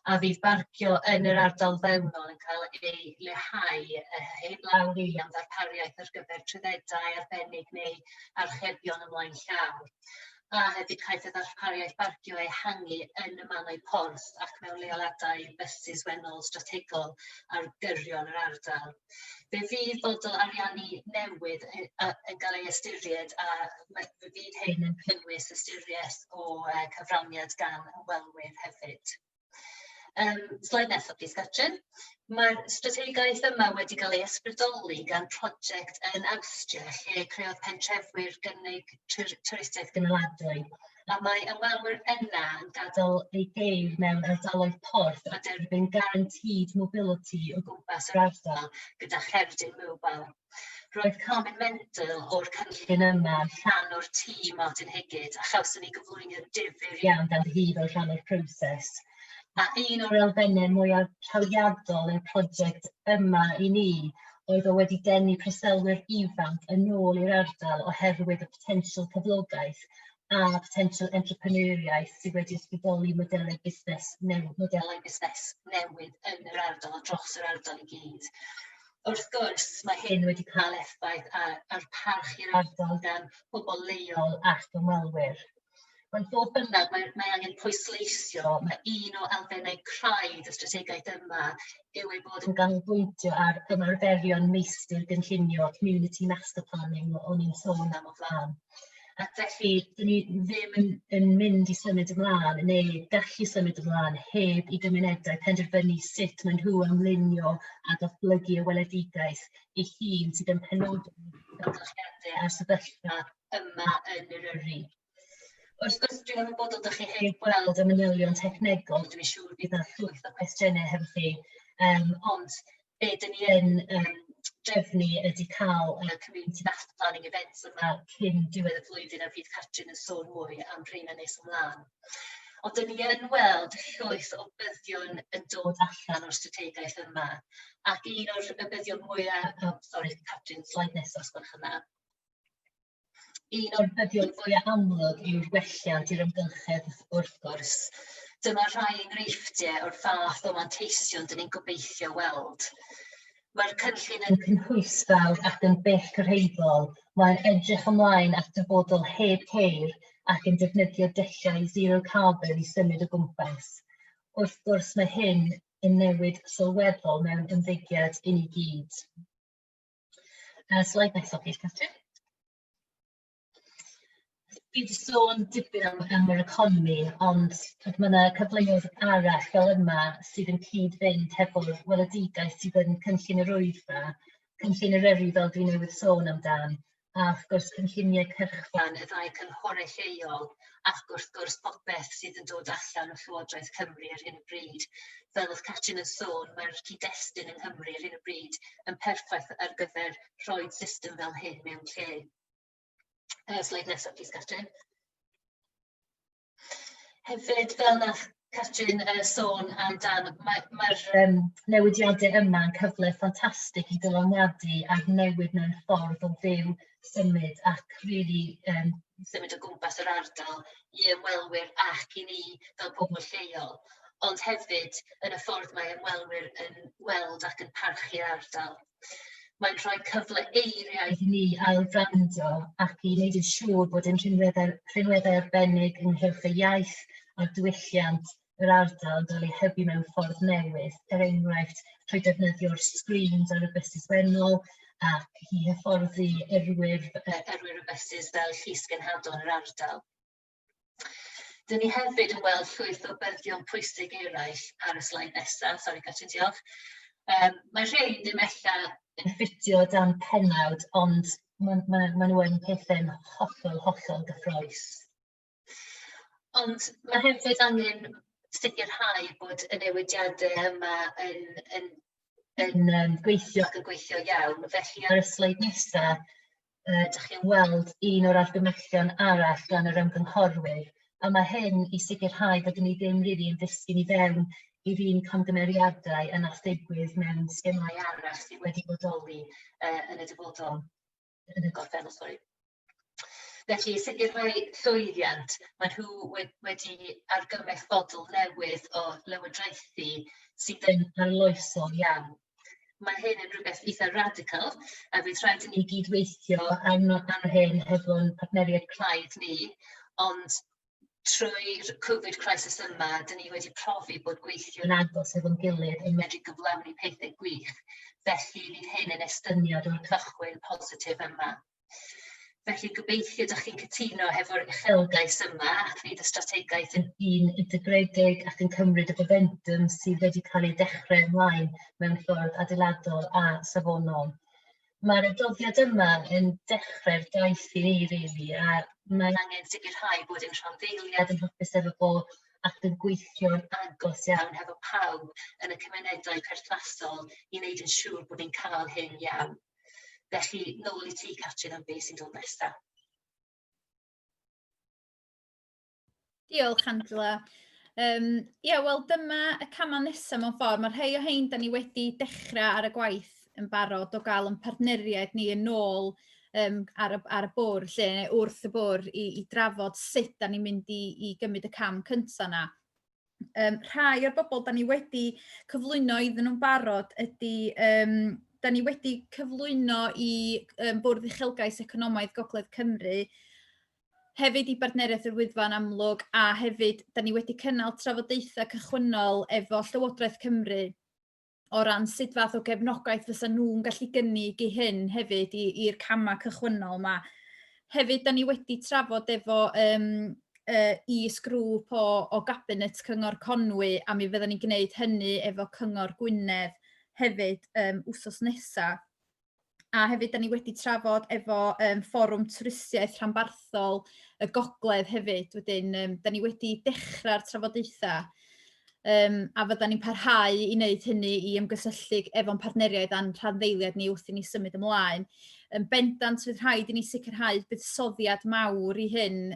Speaker 2: A fydd barcio yn yr ardal fewnol yn cael ei leihau heblaw rili am ddarpariaeth ar gyfer trwyddedau arbennig neu archebion ymlaen llaw. A hefyd caiff y ddarpariaeth barcio ehangu yn y mannau porth ac mewn leoliadau bysus wennol strategol ar gyrion yr ardal. Fe fydd fodel ariannu newydd yn cael ei ystyried a fe fydd hyn yn cynnwys ystyriaeth o cyfraniad gan ymwelwyr hefyd. Um, slide nesaf, please, Catrin. Mae'r strategaeth yma wedi cael ei ysbrydoli gan prosiect yn Awstria lle creodd pentrefwyr gynnig twristiaeth gynaladwy. A mae ymwelwyr yna yn gadael eu geir mewn ardaloedd porth a derbyn guaranteed mobility o gwmpas yr ardal gyda cherdyn mobile. Roedd Carmen Mendel o'r cynllun yma yn rhan o'r tîm Martin Higgett a chawson ni gyflwyniad difyr iawn gan hi fel rhan o'r proses. A un o'r elfennau mwyaf trawiadol yn y prosiect yma i ni oedd o wedi denu preswylwyr ifanc yn ôl i'r ardal oherwydd y potensial cyflogaeth a potensial entrepreneuriaeth sydd wedi ysbrydoli modelau busnes, new, modelau busnes newydd yn yr ardal a dros yr ardal i gyd. Wrth gwrs, mae hyn wedi cael effaith ar, ar parch i'r ardal gan pobl leol ac ymwelwyr. Ond fodd bynnag, mae, mae angen pwysleisio, mae un o elfennau craidd y strategaeth yma yw ei bod yn ganolbwyntio ar ymarferion meistr gynllunio, community master planning o'n i'n sôn am o flaen. Ac felly, dyn ni ddim yn, yn mynd i symud ymlaen neu gallu symud ymlaen heb i gymunedau penderfynu sut maen nhw am lunio a datblygu y weledigaeth ei hun sydd yn penodol amgylchiadau a'r sefyllfa yma yn Eryri. Wrth gwrs, dwi'n ymwybodol ydych chi heb weld y manylion technegol, dwi'n siŵr bydd yna llwyth o cwestiynau hefo chi, um, ond be dyn ni yn um, drefnu ydy cael y community master planning events yma cyn diwedd y flwyddyn a fydd Catrin yn sôn mwy am rheina nes ymlaen. Ond dyn ni yn weld llwyth o buddion yn dod allan o'r strategaeth yma. Ac un o'r buddion mwyaf, oh, sorry Catrin, slide nesaf os gwelwch yn dda. Un o'r buddion fwyaf amlwg yw'r gwelliant i'r amgylchedd wrth gwrs. Dyma rhai enghreifftiau o'r fath o manteision dyn ni'n gobeithio weld. Mae'r cynllun yn cynhwysfawr ac yn bell cyrhaeddol. Mae'n edrych ymlaen at dyfodol heb ceir ac yn defnyddio dulliau zero carbon i symud o gwmpas. Wrth gwrs, mae hyn yn newid sylweddol mewn ymddygiad i ni gyd. Slide nesaf, please, Catrin. Fi 'di sôn dipyn am yr economi, ond timod, ma' 'na cyfleoedd arall fel yma sydd yn cyd-fynd hefo'r weledigaeth sydd yn cynllun yr Wyddfa, cynllun Eryri fel dwi newydd sôn amdan, a wrth gwrs cynlluniau cyrchfan y ddau cynghorau lleol, ac wrth gwrs popeth sydd yn dod allan o Llywodraeth Cymru ar hyn o bryd. Fel oedd Catrin yn sôn, mae'r cyd-destun yng Nghymru ar hyn o bryd yn perffaith ar gyfer rhoi system fel hyn mewn lle. Sleid nesaf, plîs, Catrin. Hefyd, fel nath Catrin sôn amdan, mae'r newidiadau yma yn cyfle ffantastig i dylanwadu ar newid mewn ffordd o fyw, symud ac rili symud o gwmpas yr ardal i ymwelwyr ac i ni fel pobl lleol, ond hefyd yn y ffordd mae ymwelwyr yn weld ac yn parchu'r ardal. Mae'n rhoi cyfle eiriau i ni ailfrandio ac i wneud yn siŵr bod ein rhinweddau arbennig ynghylch y iaith a diwylliant yr ardal yn cael ei hybu mewn ffordd newydd, er enghraifft trwy defnyddio'r screens ar y bysus wennol ac i hyfforddi yrwyr y bysus fel llys genhadon yr ardal. Dyn ni hefyd yn weld llwyth o buddion pwysig eraill ar y sleid nesaf. Sori Catrin, diolch. Mae rhai ddim ella yn ffitio dan pennawd, ond ma nhw yn pethau'n hollol, hollol gyffrous. Ond mae hefyd angen sicrhau bod y newidiadau yma yn gweithio ac yn gweithio iawn. Felly ar y sleid nesaf, dach chi'n weld un o'r argymhellion arall gan yr ymgynghorwyr, a mae hyn i sicrhau bod ni ddim rili yn disgyn i fewn i'r un camgymeriadau a nath ddigwydd mewn sgemau arall sydd wedi bodoli yn y dyfodol, yn y gorffennol, sori. Felly, sicrhau llwyddiant, maen nhw wedi argymell fodel newydd o lywodraethu sydd yn arloesol iawn. Mae hyn yn rhywbeth eitha radical, a fydd rhaid i ni gydweithio ar hyn hefo'n partneriaid craidd ni, ond trwy'r Covid crisis yma, dyn ni wedi profi bod gweithio'n agos efo'n gilydd yn medru gyflawni pethau gwych. Felly fydd hyn yn estyniad o'r cychwyn positif yma. Felly gobeithio dach chi'n cytuno hefo'r uchelgais yma ac fydd y strategaeth yn un integredig ac yn cymryd y momentum sydd wedi cael ei dechrau ymlaen mewn ffordd adeiladol a safonol. Mae'r adroddiad yma yn dechrau'r daith i ni rili, a mae'n angen sicrhau bod ein rhanddeiliad yn hapus efo fo ac yn gweithio'n agos iawn hefo pawb yn y cymunedau perthnasol i wneud yn siŵr bod ni'n cael hyn iawn. Felly, nôl i ti, Catrin, am beth sy'n dod nesaf.
Speaker 3: Diolch, Angela. Ie, wel, dyma y camau nesaf mewn ffordd. Mae rhai o hein da ni wedi dechrau ar y gwaith yn barod o gael yn partneriaid ni yn ôl ar y bwrdd, lle, neu wrth y bwrdd, i drafod sut da ni'n mynd i gymryd y cam cyntaf yna. Rhai o'r bobl da ni wedi cyflwyno iddyn nhw'n barod ydy, da ni wedi cyflwyno i Bwrdd Uchelgais Economaidd Gogledd Cymru, hefyd i Bartneriaeth yr Wyddfa yn amlwg, a hefyd da ni wedi cynnal trafodaethau cychwynnol efo Llywodraeth Cymru o ran sut fath o gefnogaeth fysa nhw'n gallu gynnig i hyn hefyd, i'r camau cychwynnol 'ma. Hefyd, da ni wedi trafod efo is-grŵp o Gabinet Cyngor Conwy, a mi fyddan ni'n gwneud hynny efo Cyngor Gwynedd hefyd wsos nesa. A hefyd, da ni wedi trafod efo Fforwm Twristiaeth Rhanbarthol y Gogledd hefyd. Wedyn, da ni wedi dechrau'r trafodaethau, a fyddan ni'n parhau i wneud hynny i ymgysylltu efo'n partneriaid a'n rhanddeiliaid ni wrth i ni symud ymlaen. Yn bendant, fydd rhaid i ni sicrhau buddsoddiad mawr i hyn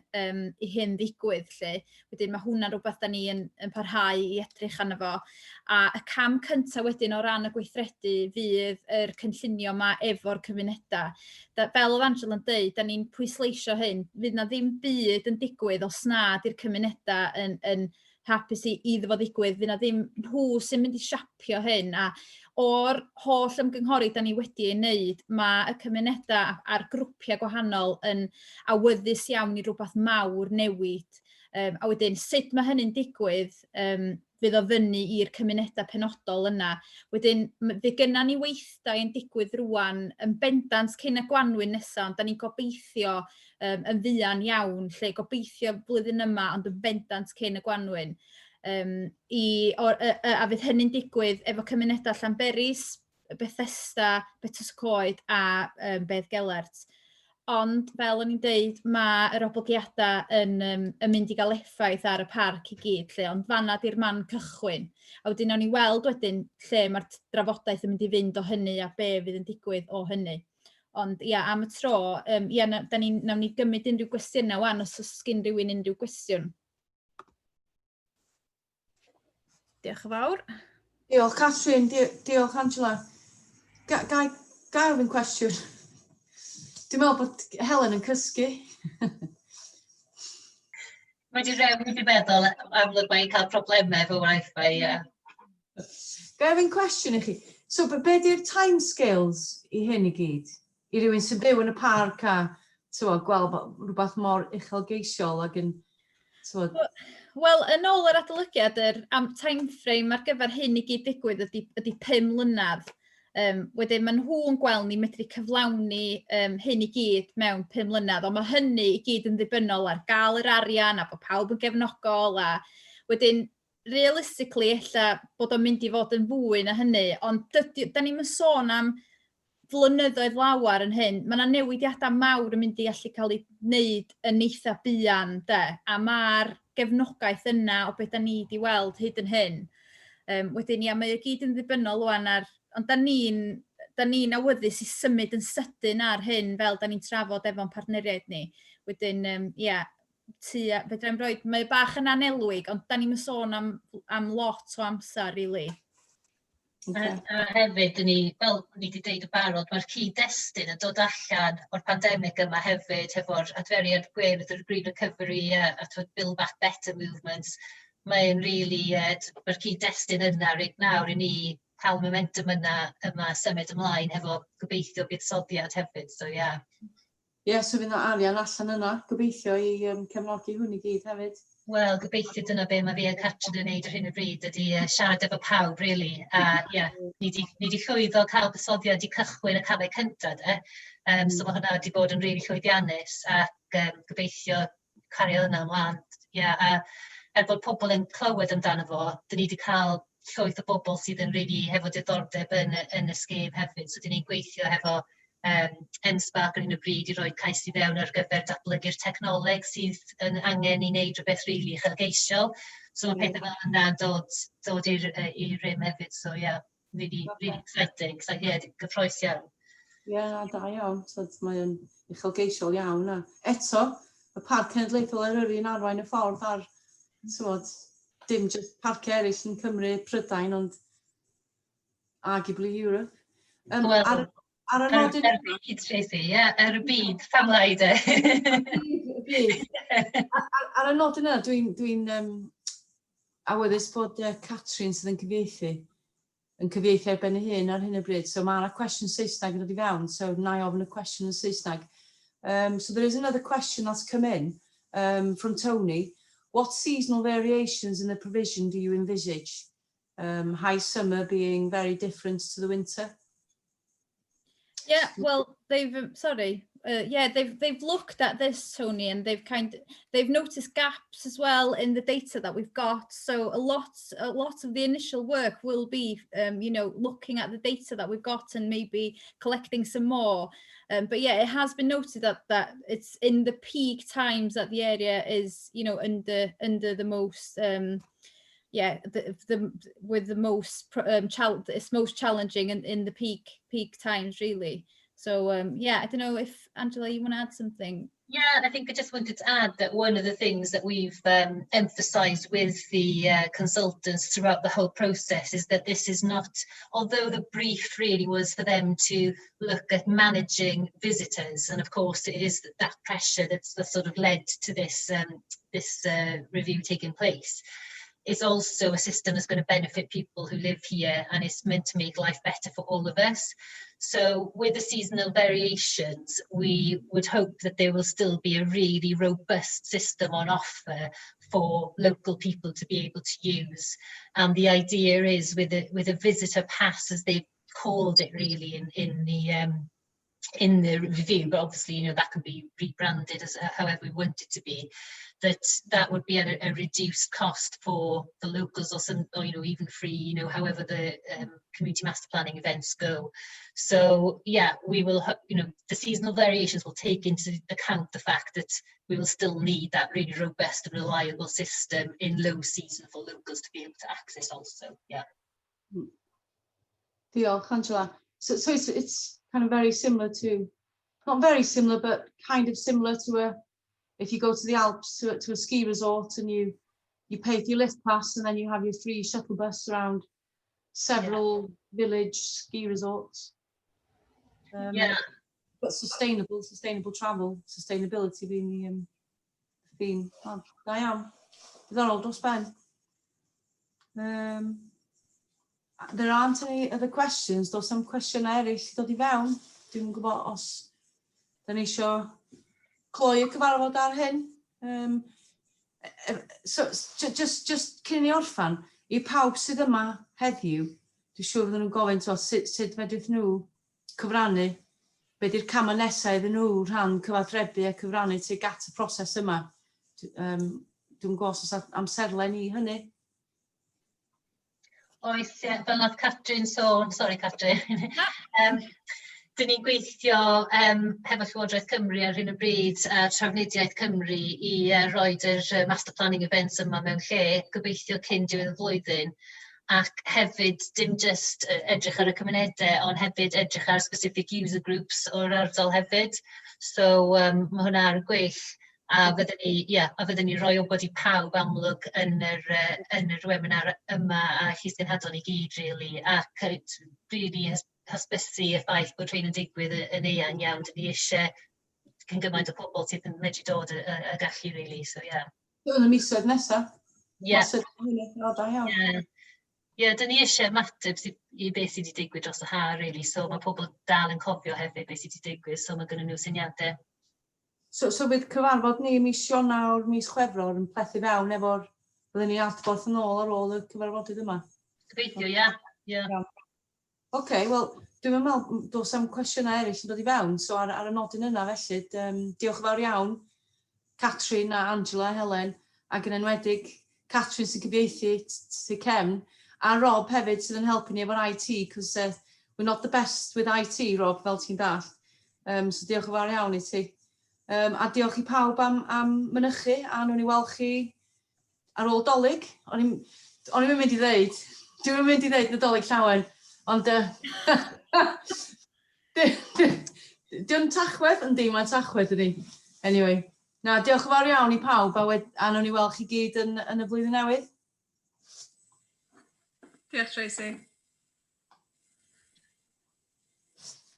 Speaker 3: ddigwydd, 'lly. Wedyn mae hwnna'n rhywbeth da ni yn parhau i edrych arno fo. A y cam cyntaf wedyn o ran y gweithredu fydd yr cynllunio yma efo'r cymunedau. Da, fel oedd Angela yn dweud, da ni'n pwysleisio hyn, fydd na ddim byd yn digwydd os na di'r cymunedau yn hapus iddo fo ddigwydd, fydd na ddim nhw sy'n mynd i siapio hyn. A o'r holl ymgynghori da ni wedi ei wneud, mae y cymunedau a'r grwpiau gwahanol yn awyddus iawn i rhywbeth mawr newid. A wedyn, sut mae hynny'n digwydd? Fydd o fyny i'r cymunedau penodol yna. Wedyn, fydd gynna ni weithdai yn digwydd rŵan yn bendant cyn y gwanwyn nesaf, ond da ni'n gobeithio yn fuan iawn, lle gobeithio blwyddyn yma, ond yn bendant cyn y gwanwyn. A fydd hynny'n digwydd efo cymunedau Llanberis, Bethesda, Betws y Coed a Beddgelert. Ond fel o'n i'n deud, mae yr oblygiadau yn mynd i gael effaith ar y parc i gyd, lle, ond fanna di'r man cychwyn. A wedyn nawn ni weld wedyn lle mae'r drafodaeth yn mynd i fynd o hynny a be fydd yn digwydd o hynny. Ond ia, am y tro, ia, da ni, nawn ni gymryd unrhyw gwestiynau wan os oes gen rhywun unrhyw gwestiwn. Diolch yn fawr.
Speaker 1: Diolch Catrin, diolch Angela. Ga i ofyn cwestiwn? Dwi'n meddwl bod Helen yn cysgu.
Speaker 2: Mae 'di rewi, dwi'n meddwl, amlwg mae'n cael problemau efo Wi-Fi, ie.
Speaker 1: Ga i ofyn cwestiwn i chi? So, be di'r timescales i hyn i gyd? I rywun sy'n byw yn y parc a t'wod, gweld rhywbeth mor uchelgeisiol ac yn, t'wod.
Speaker 3: Wel, yn ôl yr adolygiad, yr am time frame ar gyfer hyn i gyd ddigwydd ydy 5 mlynedd. Wedyn maen nhw'n gweld ni medru cyflawni hyn i gyd mewn 5 mlynedd, ond mae hynny i gyd yn ddibynnol ar gael yr arian a bod pawb yn gefnogol, a wedyn realistically ella bod o'n mynd i fod yn fwy na hynny, ond dydy, da ni'm yn sôn am flynyddoedd lawar yn hyn. Mae yna newidiadau mawr yn mynd i allu cael eu wneud yn eitha buan, de, a mae'r gefnogaeth yna o beth da ni wedi weld hyd yn hyn. Wedyn, ia, mae o gyd yn ddibynnol wan ar... Ond da ni awyddus i symud yn sydyn ar hyn fel da ni'n trafod efo'n partneriaid ni. Wedyn, ia, tua, fedra i'm roid, mae o bach yn annelwig, ond da ni'n sôn am lot o amser, really.
Speaker 2: A hefyd, ni, fel ni wedi deud yn barod, mae'r cyd-destun yn dod allan o'r pandemig yma hefyd, hefo'r adferiad gwyrdd, yr Green Recovery a t'wod, Build Back Better movements. Mae'n really, mae'r cyd-destun yna reit nawr i ni cael momentum yna yma symud ymlaen hefo gobeithio buddsoddiad hefyd. So ie. Yeah.
Speaker 1: Ie, yeah, so fydd 'na arian allan yna, gobeithio i cefnogi hwn i gyd hefyd.
Speaker 2: Wel, gobeithio dyna be mae fi a Catrin yn neud ar hyn o bryd ydy siarad efo pawb, really. A ie, yeah, ni di llwyddo cael buddsoddiad i cychwyn y camau cyntaf, de. So mae hwnna wedi bod yn rili really llwyddiannus ac gobeithio cario hwnna ymlaen. Ie, yeah, a er bod pobl yn clywed amdano fo, dyn ni wedi cael llwyth o bobl sydd yn really hefo diddordeb yn y scheme hefyd. So dyn ni'n gweithio hefo M-SParc ar hyn o bryd i roi cais i fewn ar gyfer datblygu'r technoleg sydd yn angen i wneud rhywbeth rili really uchelgeisiol. So mae pethau fel yna'n dod i'r rym hefyd. So yeah, really, really exciting. So yeah, gyffrous iawn.
Speaker 1: Ie, yeah, da iawn. So, mae'n uchelgeisiol iawn. A eto, y Parc Cenedlaethol Eryri yn arwain y ffordd ar, t'mod, dim just parciau eraill yn Cymru, Prydain, ond arguably Europe.
Speaker 2: Wel,
Speaker 1: ar y nodyn
Speaker 2: ar y byd, Tracy, ie, ar y byd, pam lai de.
Speaker 1: Y byd. Ar y nodyn yna, dwi awyddus bod Catrin sydd yn cyfieithu ar ben ei hun ar hyn o bryd. So mae yna cwestiwn Saesneg yn dod i fewn, so na i ofyn y cwestiwn yn Saesneg. So there is another question that's come in from Tony. What seasonal variations in the provision do you envisage? High summer being very different to the winter?
Speaker 3: Yeah, well, they've sorry. Yeah, they've looked at this, Tony, and they've noticed gaps as well in the data that we've got. So a lot of the initial work will be looking at the data that we've got and maybe collecting some more. But yeah, it has been noted that it's in the peak times that the area is under the most yeah the with the most it's most challenging in the peak times, really. So yeah, I don't know if, Angela, you want to add something.
Speaker 2: Yeah, I think I just wanted to add that one of the things that we've emphasised with the consultants throughout the whole process is that this is not, although the brief really was for them to look at managing visitors, and of course it is that pressure that's sort of led to this review taking place. It's also a system that's going to benefit people who live here and it's meant to make life better for all of us. So with the seasonal variations, we would hope that there will still be a really robust system on offer. for local people to be able to use. And the idea is with a visitor pass, as they've called it really in the review, but obviously, that can be rebranded as however we want it to be, that that would be at a reduced cost for the locals or some, or even free, however the community master planning events go. So yeah, we will, the seasonal variations will take into account the fact that we will still need that really robust and reliable system in low season for locals to be able to access also. Yeah.
Speaker 1: Diolch, Angela. So it's kind of very similar to, not very similar, but kind of similar to a, if you go to the Alps to a ski resort and you pay for your lift pass and then you have your free shuttle bus around several village ski resorts. But sustainable travel, sustainability being the theme. Oh, da iawn. Diddorol dros ben. There aren't any other questions. Does 'na'm cwestiynau eraill i dod i fewn. Dwi'm yn gwybod os da ni isio cloi y cyfarfod ar hyn. So, just cyn i ni orffan, i pawb sydd yma heddiw, dwi'n siŵr fydden nhw'n gofyn to, sut fedrith nhw cyfrannu, be di'r camau nesaf iddyn nhw rhan cyfathrebu a cyfrannu tuag at y proses yma. Dwi'm gwybod os oes amserlen i hynny.
Speaker 2: Oes, ie, fel nath Catrin sôn, sorry Catrin, dyn ni'n gweithio hefo Llywodraeth Cymru ar hyn o bryd a Trafnidiaeth Cymru i roid yr master planning events yma mewn lle, gobeithio cyn diwedd y flwyddyn. Ac hefyd dim jyst edrych ar y cymunedau, ond hefyd edrych ar specific user groups o'r ardal hefyd. So mae hwnna ar y gweill. A fydden ni, ie, a fydden ni rhoi wybod i pawb amlwg yn yr webinar yma a llys genhadon i gyd, really, ac really hysbysu y ffaith bod rhain yn digwydd yn eang iawn. Dyn ni eisiau cyn gymaint o pobl sydd yn medru dod y gallu, really, so ie. Yeah.
Speaker 1: Yn y misoedd nesaf.
Speaker 2: Ie.
Speaker 1: Yeah. O, da iawn.
Speaker 2: Ie. Ie, dyn ni eisiau ymateb i beth sydd wedi digwydd dros y ha, really, so mae pobl dal yn cofio hefyd beth sydd wedi digwydd, so mae gynnon nhw syniadau.
Speaker 1: So bydd cyfarfod ni mis Ionawr, mis Chwefror yn plethu fewn efo'r, byddwn ni adborth yn ôl ar ôl y cyfarfodydd yma.
Speaker 2: Gobeithio, ie. Ie.
Speaker 1: Oce, okay, wel, dwi'n meddwl does 'am cwestiynau eraill yn dod i fewn, so ar y nodyn yna felly, diolch yn fawr iawn, Catrin a Angela a Helen, ac yn enwedig Catrin sy'n cyfieithu tu cefn, a Rob hefyd sydd yn helpu ni efo'r IT, cos we're not the best with IT, Rob, fel ti'n dallt. So diolch yn fawr iawn i ti. A diolch i pawb am mynychu, a wnawn ni weld chi ar ôl Dolig. O'n i'n mynd i ddeud, dwi'n mynd i ddeud Nadolig Llawen, ond dio'n Tachwedd? Yndi, mae'n Tachwedd ydi. Anyway, na, diolch yn fawr iawn i pawb, a wnawn ni weld chi gyd yn y flwyddyn newydd.
Speaker 4: Diolch, Tracy.